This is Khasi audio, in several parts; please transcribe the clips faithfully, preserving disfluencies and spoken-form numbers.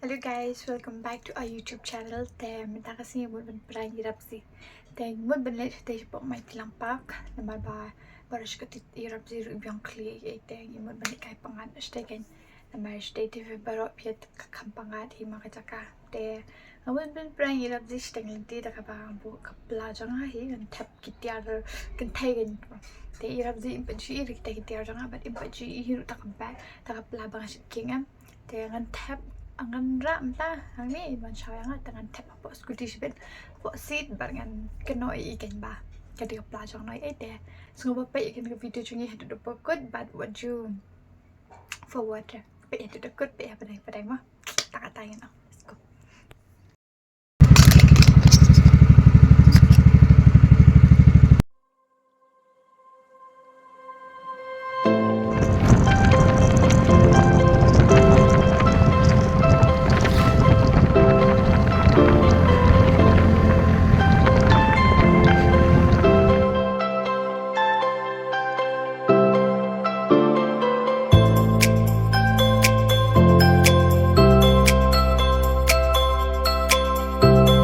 Hello guys, welcome back to our YouTube channel. Te mynta ka sngi mut ban prank i Rapsi. Te mut ban leit shatei shapoh Maitilang Park. Namar ba baroh shi kti i Rapsi ruh i biang khlieh ei te mut ban leit kai pyngngad shatei kan. Namar shatei te baroh phi ïa ka kham pyngngad hi ma ka jaka. Te nga mut ban prank i Rapsi shatei lynti da kaba buh ka pla jong nga hi ngan thep ki tiar kynthei kan. Te i Rapsi im pat ju i ri kita ki tiar jong nga bad im pat ju i hi ruh da ka bag da ka pla ba nga shit king em. Te ngan thep, ngan rah mynta hangne i ban shaw ïa nga te ngan thep hapoh scooty shibit hapoh seat bad ngan kynnoh ïa i kan ba ka dei ka pla jong nga ei te. Sngewbha peit ïa kane ka video jong ngi haduh ba kut bad wat ju forward. Peit haduh ba kut, peit ha pdeng pdeng mo. Ta kata ïa no. Let's go.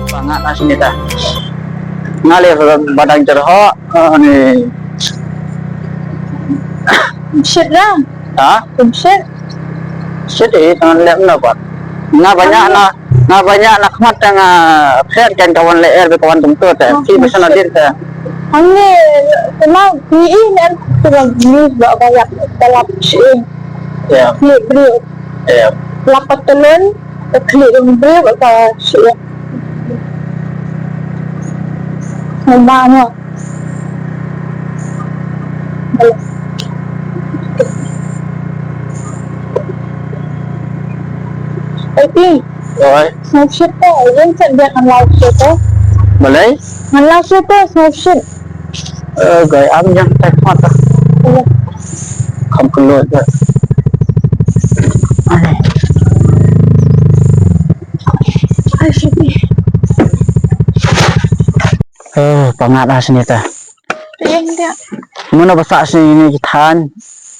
Ba nga na sini ta. Nga le ba dang jer ho, eh, ni. Shit lah. Ha? Shit. Shit eh, tangan lem na kuat. Nga banyak na, nga banyak na khmat tang, ah, phet kan kawan le er, kawan tum tu te. Ki pesan adil te. Hangne, kena ni i nen tu ni ba ba yak dalam shit. Ya. Ni beli. Ya. Lapat telun, klik dong beli ba ba shit. Mama mo. Oi. Oi. Snow shit to, yen sa dia kan lau shit to. Balei? Ngan lau shit to, snow shit. Eh, gai am yang tak mata. Iya. Kam keluar ke. Ai. Ai, shit ni. Eh, pangap lah sini ta. Iya, iya. Mano ba sah sini ni kita.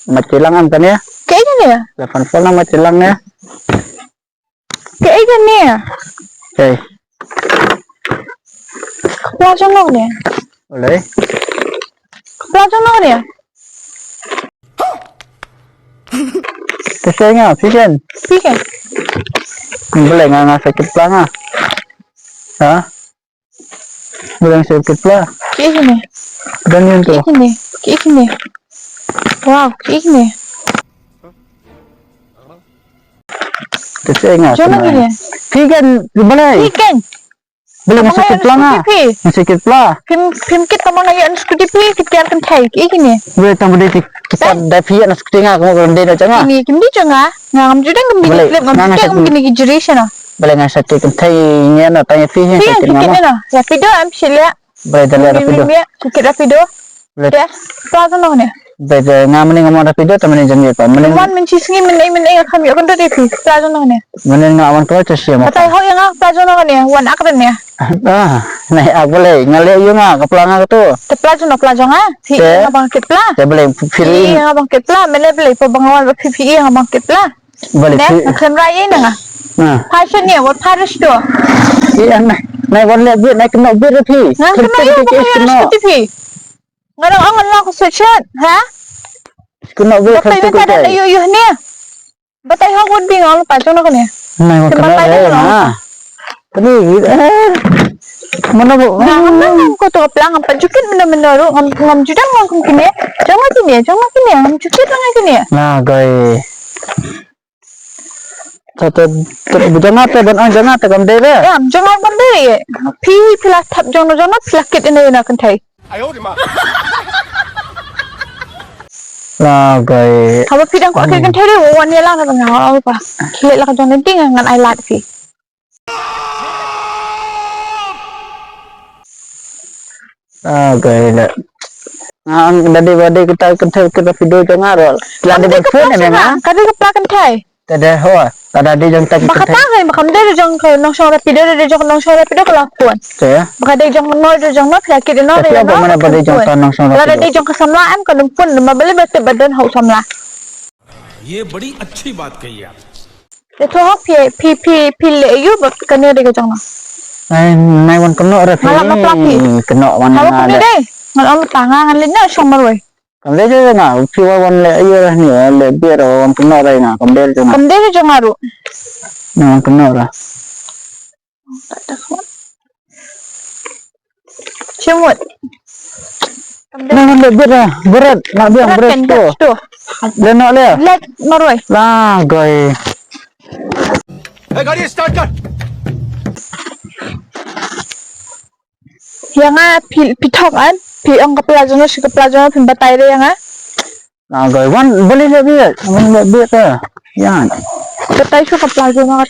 Mati lang am kan ya? Kayaknya ya. Telepon phone lah mati lang ya. Kaei kane? Kaei? Ka pla jong no kane. Olei. Ka pla jong no kane. Te sei nga, phi ken? Phi ken? Balei nga nga sakit pla nga. Ha? Bilang saya kepla. Kaei kane? Dan yang tu. Kaei kane? Kaei kane? Wow, kaei kane? Kaei nga jong kane? Phi kan, balei? Phi kan? Bilang saya kepla nga. Saya kepla. Phim, phim kit tang ba nga ïoh scooty phi, kit kiar kynthei. Kaei kane? Balei tang ba dei kita dei phi ïoh scooty nga, kumno dei na jong nga? Kine kim dei jong nga. Nga ngam ju dang kine ki clip, ngam ju dang kine ki jiri sha no. Balei nga sa kit kynthei ngi na tang ïa phi hi. Phi sa kit nga. Rapido am shi leh. Balei da leh rapido. Kit rapido. Te pla jong no ne. Balei da nga mane nga mon rapido ta mane jong ngi pa. Mane mon men chi sngi men ei men ei nga kham ïoh kan dei phi. Pla jong no ne. Mane nga wan ko ta sia ma. Katai ho ïa nga pla jong no ne. Wan ak ne. Ah, nai ak balei nga leh ïa nga ka pla nga tu. Te pla jong no pla jong nga. Phi nga bang kit pla. Te balei phi nga bang kit pla. Mane balei pa bang wan phi phi nga bang kit pla. Balik. Ne, phi. Khlem rai ïa nga. Nah. Phai sha ne, wat phai sha to. Ïa, nai, nai wan leh bit, nai kynnoh bit ruh phi. Nga kynnoh ïa nga kynnoh. Phi. Nga dang ong nga la ko sut sut, ha? Kynnoh bit. Batai mynta da ïoh ïoh ne. Batai hok wat bing ong pa jong na kane. Nai wan kynnoh ïa nga. Kane, eh. Mano ba? Nga ngam ngam ko to pla ngam pat ju kit mynno mynno ruh ngam ngam ju dang ngam kum kine. Jong nga kine, jong nga kine ngam ju kit nga kine. Na gai. Te, te, te, jong nga te ban ong jong nga te kam dei re. Em, jong nga kam dei re. Phi, phi la thap jong no jong no, phi la kit ïa no ïa no kynthei. Ayo di ma. La gai. Haba phi dang kwah kit kynthei re, wan ïa la na nga, oh, pa. Khleh la ka jong ne ding ngan ai lad phi. Ah, okay, da. Nga ong da dei ba dei kita kynthei kynthei video jong nga ruh. La dei ba phone ne nga. Ka dei ka pla kynthei. Ka dei ho, ka da dei jong ta kynthei. Ba ka ta ngai ba kam dei jong ka nongshong rapido, dei jong ka nongshong rapido ka la phone. Te. Ba ka dei jong no dei jong no phi la kit no. Te ba mane ba dei jong ka nongshong rapido. La dei jong ka samla em ka dum phone ma balei ba te ba don ho samla. ये बड़ी अच्छी बात कही आप। Te to hok phi, phi, phi, phi leh ïa u ba kane dei ka jong nga. Ai, nai wan kynnoh re phi. Nga la map la phi. Kynnoh wan. Haba nga kumne dei. Ngan ong tang nga ngan leit na shong marwei. Kam dei jong nga, phi wan leh ïa re ni, leh bieit re wan kynnoh re nga, kam dei jong nga. Kam dei jong nga ruh. Nai wan kynnoh re. Shimut. Nang le bit la, bret, na biang bret tu. Le no le. Let marwei. La goi. Hey, gari start kar. Ïa nga phi, phi thok an, phi ong ka pla jong nga, shi ka pla jong nga, phi batai re ïa nga. Na goi wan beli le bit, wan le bit ta. Ïa. Batai shu ka pla jong nga.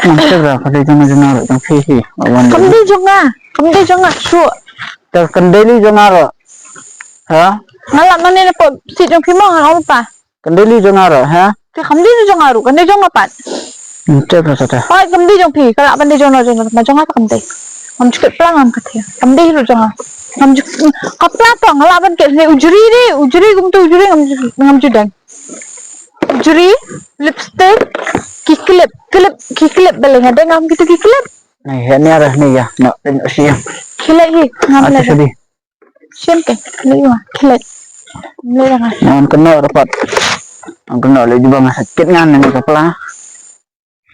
Nang shu ra ka dei jong nga jong nga jong phi hi. Wan. Kam dei jong nga, kam dei jong nga shu. Ta kam dei li jong nga ro. Ha? Nga la mane ne po sit jong phi mo ngan ong pa. Kam dei li jong nga ro, ha? Te kam dei li jong nga ro, kam dei jong nga pat. Hm, te pa ta. Oi, kam dei jong phi, ka la ban dei jong nga jong nga, jong nga kam dei. Ngam ju kit pla ngam ka thia. Kam dei ruh jong nga. Ngam ju, ka pla to nga lah ban kit ne ujri de, ujri kumta ujri ngam ju, ngam ju deng. Ujri, lipstick, ki clip, clip, ki clip balei nga deng ngam kitu ki clip. Nai, he ne arah ne ïa, no, no, siang. Khilai hi, ngam lada. Shem ke, khilai ïa, khilai. Ngam lada nga. Ngam kynnoh rapat. Ngam kynnoh leh jubang sakit ngan ne ka pla.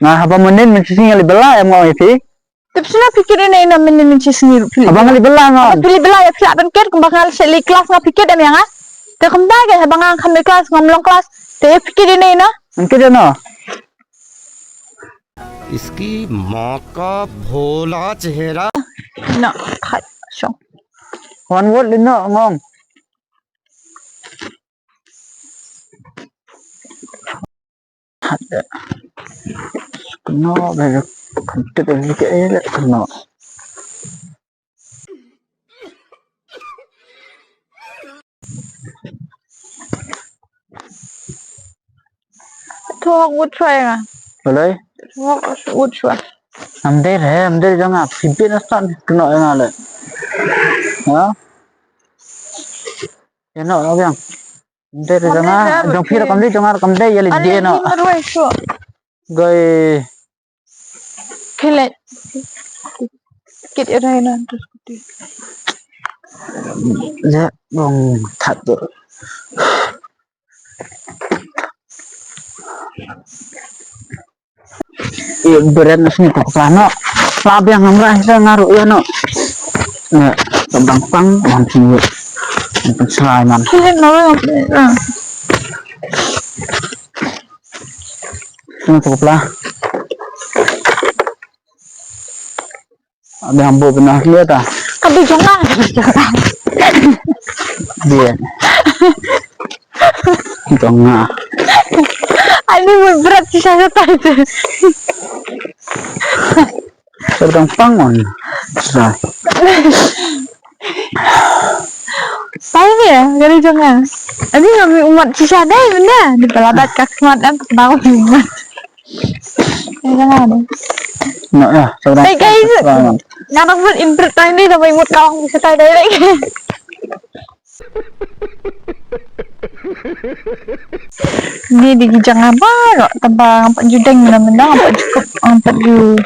Nga haba mynnin mynshisngi nga leit bylla em nga ong ïa phi. Tip sngewbha phi kit ïa nga mynnin mynshisngi ruh phi leit. Haba nga leit bylla nga. Haba phi leit bylla ïa phi lah ban kit kumba nga leit sha leit klas nga phi kit em ïa nga. Te kumta ke haba nga kham leit klas ngam long klas. Te phi kit ïa nga. Ngan kit ïa nga. इसकी माँ का भोला चेहरा। No, khat shong. Wan wot lei no ngong. Hada. Kno ba kyntit ba ke ele kno. Thok wut shwa nga. Balei? Thok wut shwa. Am der he, am der jong nga. Phi bit na sat kno nga le. Ha? Ïa no, no biang. Kam dei jong nga, jong phi ruh kam dei, jong nga ruh kam dei, ïa lei dei noh. Marwei shuh. Goi. Klet. Kit ïa rai nan tu skuti. Ïa bong that tu. Ïa bret na sini ka pla noh. Pla biang ngam rai sa nga ruh ïa noh. Ïa ka dang pang man sini. Kan serai man. Klet noh. Sini ka pla. Ada yang buat benar dia ta. Ka dei jong nga. Dia. Jong nga. Ani mut bret shisha shisha tu. Sedang pangon. Shisha. Pai ni, ka dei jong nga. Ani ngam mut shisha dei benda. Di pelabat ka smat dan pernah mut. Jangan. Nak lah, seorang. Hey guys, seorang. Nga nang mut improve time ni, dah mut kawang bisa tai direct. Ni di kijang apa? Tambah empat judeng mana-mana, empat cukup, empat ju.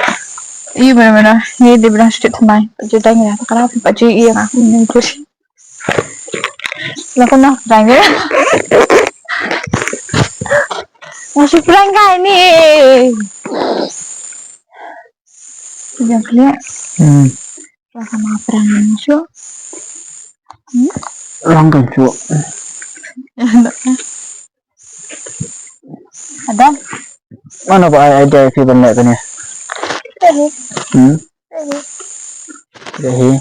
Iya mana-mana. Ni di belah street semai. Empat judeng ya. Kalau empat ju iya aku ni. Lah, kau nak prank ke? Masih prank kah ini? Jangan kena. Hmm. Rasa mau prank ni, Syuk. Hmm? Orang kan, Syuk. Adam. Mano ba ai idea phi ban leh kane? Hmm? Dei hi.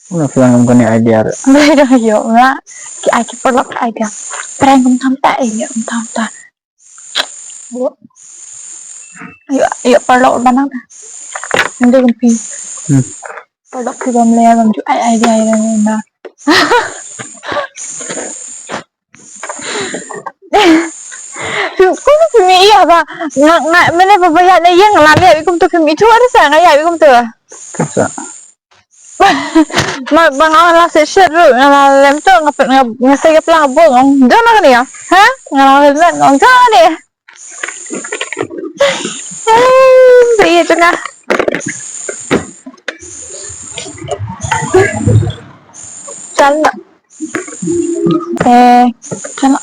Mano phi ban leh kane idea re? Dei dei yo nga. Ki ai ki paralok idea. Prank kum tam ta, eh, kum tam ta. Ayo, ayo paralok ba nang ta. Nang dei kum phi. Hmm. Paralok phi bam leh bam ju ai idea idea na. Kum tu phim ïa ba nga nga mane ba ba ïa na ïeng la ïa kum tu phim itu ada sa nga ïa kum tu. Kasa. Ma ba nga la se shet ru nga la lem tu nga pet nga nga se gap lang bu ngong jong na ni ya. Ha? Nga la lem ngong jong ni. Ai, ba ïa jong nga. Chan. Eh, chan.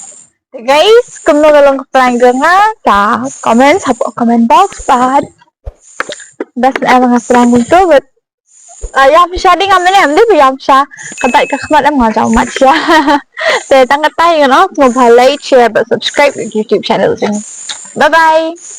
Guys, kumno ka long ka prank jong nga, sa comment hapoh comment box bad. Best na nga prank tu, but ah, ïa phi sha ding am ne em dei phi ïa phi sha. Ka dei ka khmat em nga jaw mat sha. Te tang katai ngan ong sngewbha like, share bad subscribe ka YouTube channel jong. Bye bye.